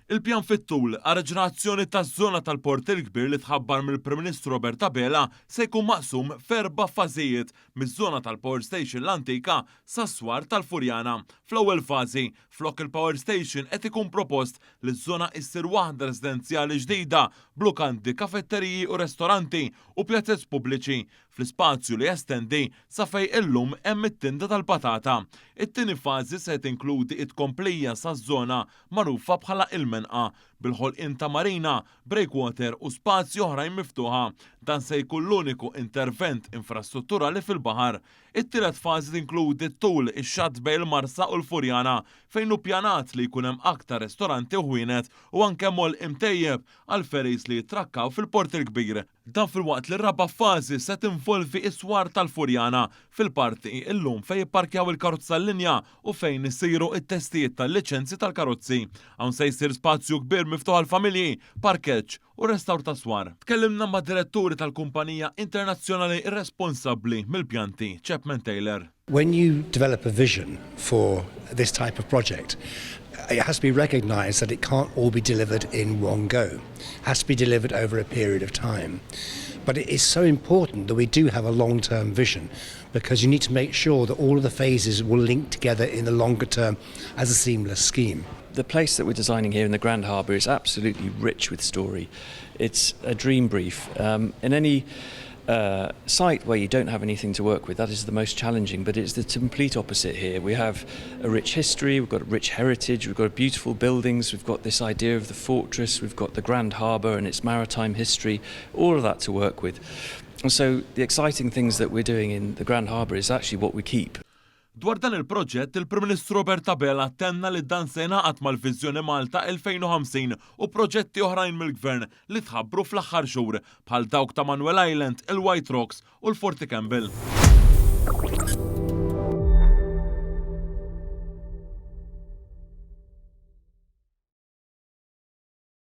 Il-pjan fit-tul għar-riġenerazzjoni taż-żona tal-Port il-Kbir li tħabbar mill-Prim Ministru Robert Abela se jkun maqsum f'erba' fażijiet, miż-żona tal-Power Station l-antika sas-swar tal-Furjana. Fl-ewwel fażi, flok il-Power Station qed ikun propost li ż-żona issir waħda residenzjali ġdida b'lukandi, kafetteriji u restoranti u pjazez pubbliċi fl-ispazju li jestendi sa fejn illum hemm it-tinda tal-patata. It-tieni fażi se tinkludi t-tkomplija saż-żona magħrufa bħala il-Menqa, bil-ħolqien ta' marina, breakwater u spazji oħrajn miftuħa. Dan se jkun l-uniku intervent infrastrutturali fil-baħar. It-tielet fażi tinkludi tul ix-xatt bejn il-Marsa u l-Furjana, fejn hu ppjanat li jkun hemm aktar ristoranti u ħwienet u anke moll imtejjeb għall-ferries li jitrakkaw fil-Port il-Kbir. Dan filwaqt li r-raba' fażi se tinvolvi s-swar tal-Furjana, fil-parti illum fejn jipparkjaw il-karozzi tal-linja u fejn isiru t-testijiet tal-liċenzji tal-karozzi. Hawn se jsir spazju kbir miftuħ għall-familji, parkeġġ u restawr tas-swar. Tkellimna mad-diretturi tal-kumpanija internazzjonali responsabbli mill-pjanti, Chapman Taylor. When you develop a vision for this type of project, it has to be recognised that it can't all be delivered in one go. It has to be delivered over a period of time. But it is so important that we do have a long-term vision because you need to make sure that all of the phases will link together in the longer term as a seamless scheme. The place that we're designing here in the Grand Harbour is absolutely rich with story. It's a dream brief. Um, in any uh, site where you don't have anything to work with, that is the most challenging, but it's the complete opposite here. We have a rich history, we've got a rich heritage, we've got beautiful buildings, we've got this idea of the fortress, we've got the Grand Harbour and its maritime history, all of that to work with. And so the exciting things that we're doing in the Grand Harbour is actually what we keep. Dwar dan il-proġett, il-Prim Ministru Robert Abela tenna li dan se jingħaqad mal-Viżjoni Malta 2050 u proġetti oħrajn mill-Gvern li tħabbru fl-aħħar xhur, bħal dawk ta' Manuel Island, il-White Rocks u l-Forti Campbell.